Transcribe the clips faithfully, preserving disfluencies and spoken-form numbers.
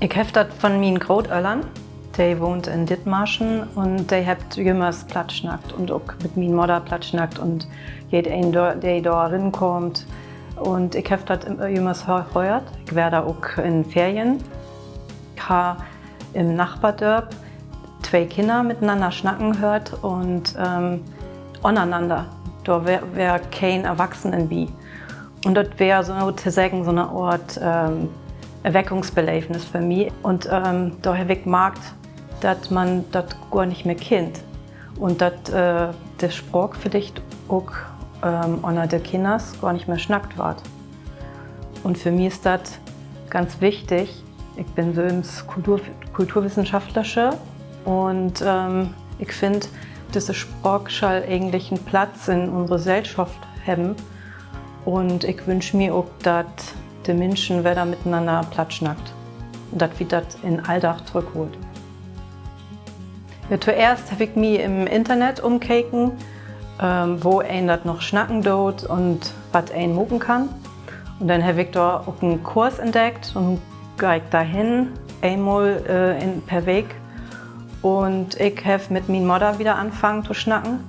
Ik heff dat von mien Grootöllern. De wohnt in Dithmarschen un de hebbt jümmers Platt snackt un ok mit mien Mudder Platt snackt un jedeen, de dor rinkummt. Un ik heff dat jümmers höört. Ik weer dor ok in Ferien. Ik harr in Nachbardörp twee Kinner mitenanner snacken höört un ünnernanner, dor weer keen Erwachsenen bi. Un dat weer sotoseggen so 'ne Oort Erweckungsbeleevnis för mi. Un dor heff ik markt, dat man dat gor nich mehr kennt un dat de Spraak villicht ok ünner de Kinners gor nich mehr snackt warrt. Un för mi is dat ganz wichtig, ik bün sülvst Kulturwissenschaftlersche un ik finn, düsse Spraak schall egentlich en Platz in unsere Sellschop hebben. Un ik wünsch mi ok, dat de Minschen wedder mitenanner Platt snackt un dat wi dat in Alldag trüchholt. Toeerst heff ik mi im Internet ümkeken, wo een dat noch snacken doot un wat een maken kann. Un denn heff ik dor ok en Kurs entdeckt un nu gah ik dor hen, eenmal per Week. Un ik heff mit mien Mudder wedder anfangen to snacken.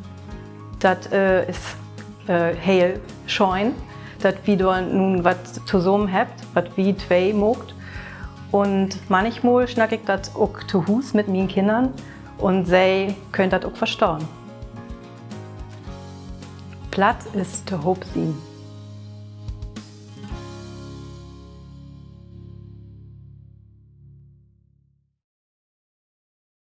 Dat is heel schöön, dat wi dor nu wat tosamen hebbt, wat wi twee maakt. Un männichmal snack ik dat ok to Huus mit mien Kinnern un se köönt dat ok verstahn. Platt is tohoop sien.